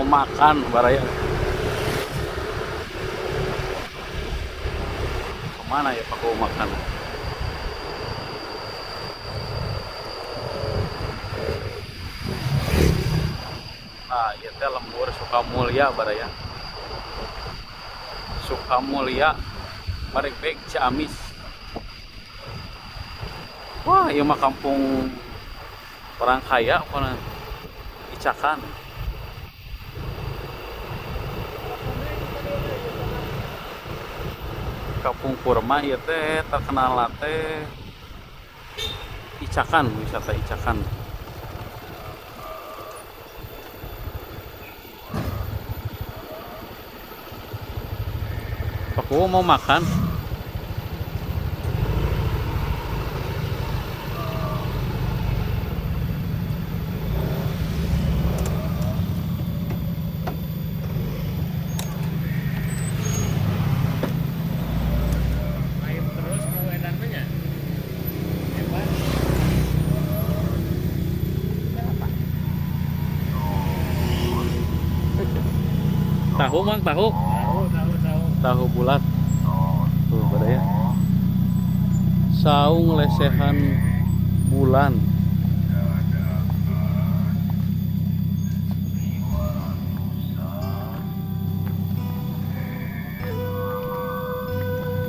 Makan baraya. Kemana ya Pak Kuwu makan? Nah, ieu teh lembur Sukamulya baraya. Sukamulya, Baregbeg, Ciamis. Wah, ieu mah kampung orang kaya pokona. Icakan. Kapungkur mah ieu teh terkenal teh icakan, wisata icakan. Pak Kuwu mau makan? Ayo terus mau edan mah nya. Hebat. Tahu, Mang, tahu. Tahu, tahu, tahu. Tahu bulat. Tuh, ya. Saung Lesehan Bulan.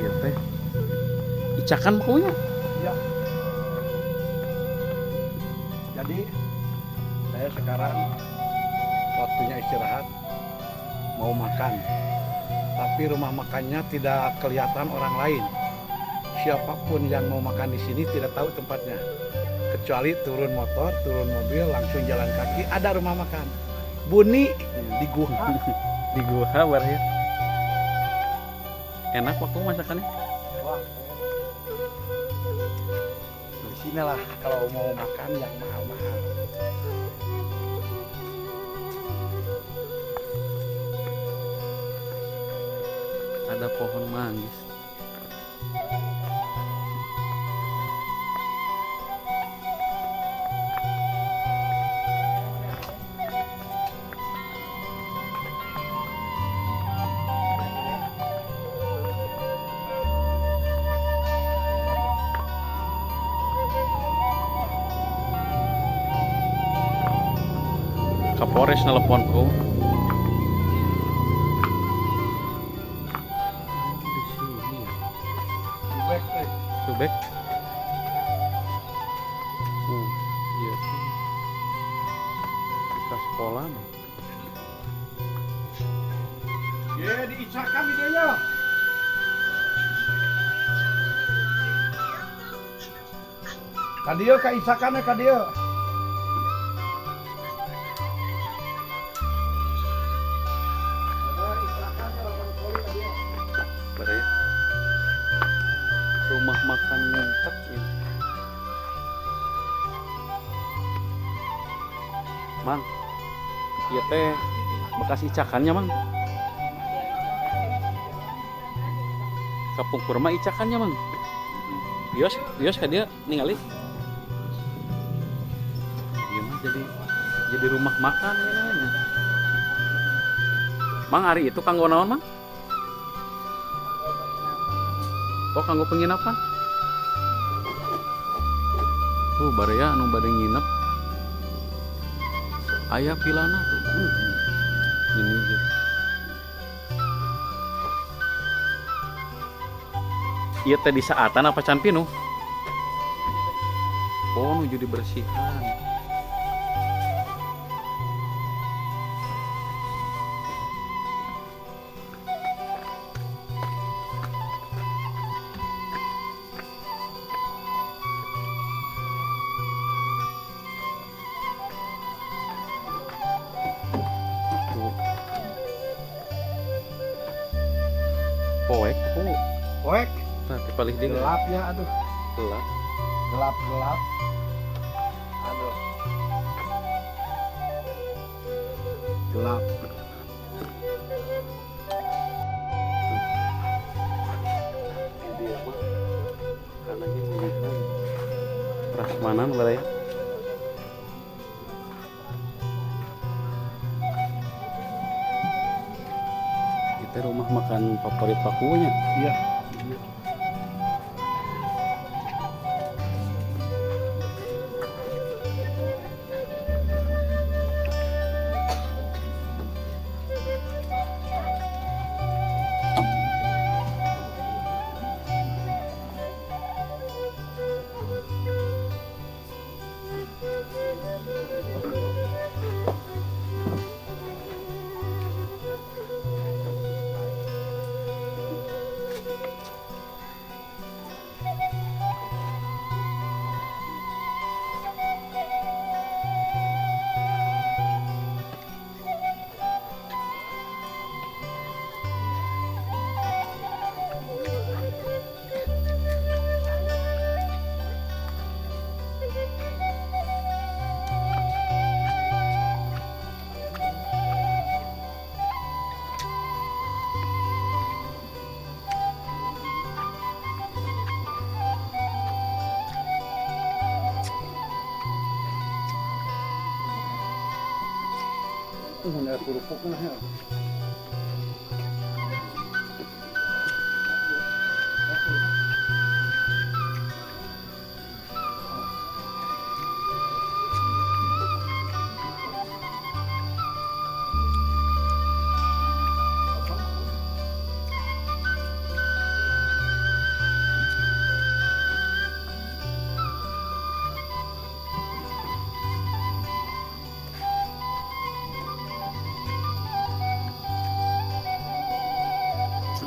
Ieu teh icakan pokoknya. Ya. Jadi saya sekarang waktunya istirahat, mau makan. Tapi rumah makannya tidak kelihatan orang lain. Siapapun yang mau makan di sini tidak tahu tempatnya. Kecuali turun motor, turun mobil, langsung jalan kaki, ada rumah makan. Buni di gua. Di gua baraya. Enak waktu masakannya. Wah, di sinilah kalau mau makan yang mahal-mahal. Ada pohon manggis. Kapolres nelpon ku. Di sini ya. Subek, eh. Subek. Iya tuh. Bekas sekolah mah. Ye, diicakan di dia. Ka dieu ka icakan ka dieu. Baraya. Rumah makan ngumpet ya. Mang, ieu teh bekas icakannya, Mang. Kapungkur mah icakannya, Mang. Bios, bios ka dieu ningali. Ieu mah jadi rumah makan ya namanya. Mang, ari itu kanggo naon, Mang? Oh, kanggo penginapan. Tuh, baraya anu bade nginep. Aya vilana tuh. Ini gitu. Ieu teh di saatan apa can pinuh? Oh, nuju dibersihan. Tuh. Poek, oh. Poek. Nah, di palih dia. Gelap ya, aduh. Gelap. Gelap gelap. Aduh. Gelap. Ini dia mah makanannya melihat prasmanan lah ya. Teh rumah makan favorit Pakunya. Iya. Ada kerupuk nah ya.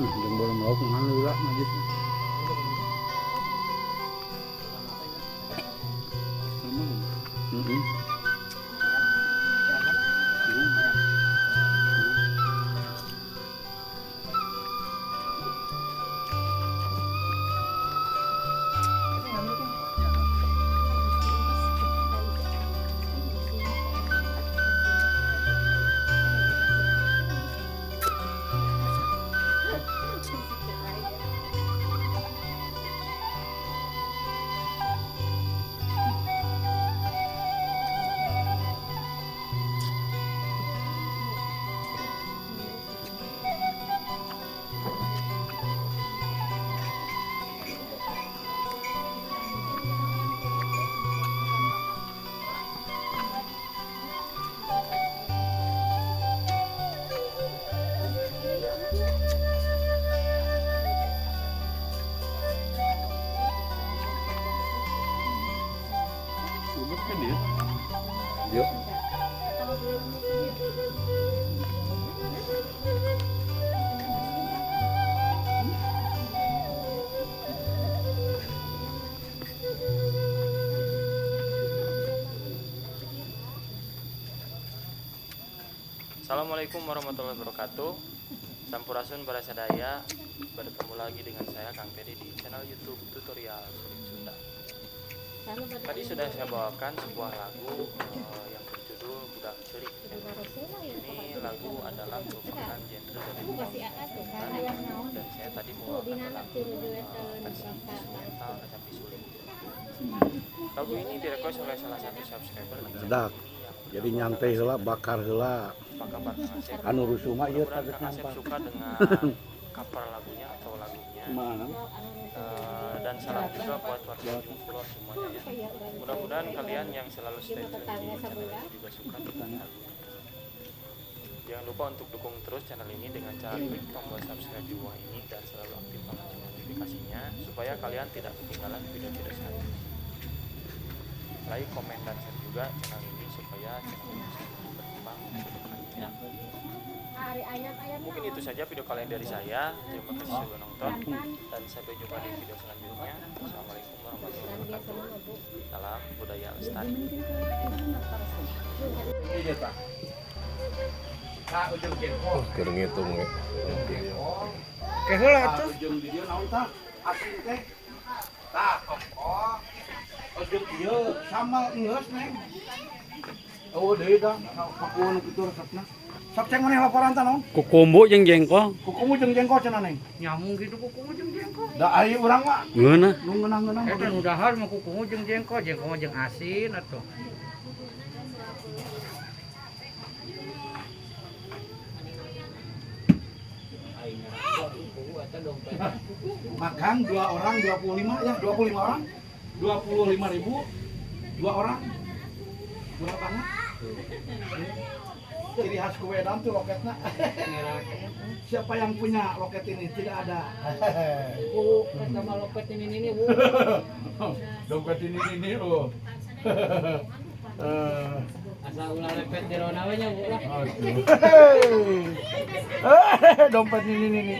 Jeung bolong lauk mah heula najis. Heeh. Yuk. Assalamualaikum warahmatullahi wabarakatuh. Sampurasun para sadaya. Bertemu lagi dengan saya Kang Peri di channel YouTube Tutorial Suling Sunda. Tadi sudah saya bawakan sebuah lagu yang berjudul Budak Ceurik. Ini lagu adalah merupakan genre dari dan saya tadi membawakan lagu versi instrumental Kacapi Suling. Lagu ini direquest oleh salah satu subscriber di channel ini yang Jadi nyantai heula, bakar heula. Apa kabar Kang Asep? Anu rusuh mah ieu Mudah-mudahan kaget Kang Asep nampak. suka dengan cover lagunya atau lagunya. Mana? Dan salam juga buat warga Ujung Kulon semuanya ya. Mudah-mudahan kalian yang selalu stay tune di channel ini juga suka dengan lagunya. Jangan lupa untuk dukung terus channel ini dengan cara klik tombol subscribe di bawah ini dan selalu aktifkan lonceng notifikasinya supaya kalian tidak ketinggalan video-video selanjutnya. Like, komen, dan share juga channel ini supaya channel ini bisa lebih berkembang ke depannya. Mungkin itu saja video kalian dari saya. Terima kasih sudah nonton dan sampai jumpa di video selanjutnya. Assalamualaikum warahmatullahi wabarakatuh. Salam budaya lestari. Keur ngitung ya. Ke heula atuh. Ujung di dieu naon tah? Asin teh. Tah, tongkol. Ujung ieu sambal enggeus neng. Oh, deui dah, pakuan kitu resepna. Sok ceng maneh laporan tah naon? Kukumbu jeung jengkol. Kukumu jeung jengkol cenah neng. Nyamung gitu kukumu jeung jengkol. Da ari urang mah Ngeunah. nu ngeunah-ngeunah. Eta nu dahar mah kukumu jeung jengkol, jengkol mah jeung asin atuh. Makan dua orang 25 ya, 25 orang. 25 ribu dua orang. Murah banget. Ciri khas Kuwedan tuh loketnya. Siapa yang punya loket ini? Tidak ada. Bu, sama loket ini ini, Bu. Dompet ini oh. Eh, Asal ulah lepet di rona we nya, Bu lah. Aduh. Hei. Dompet ini.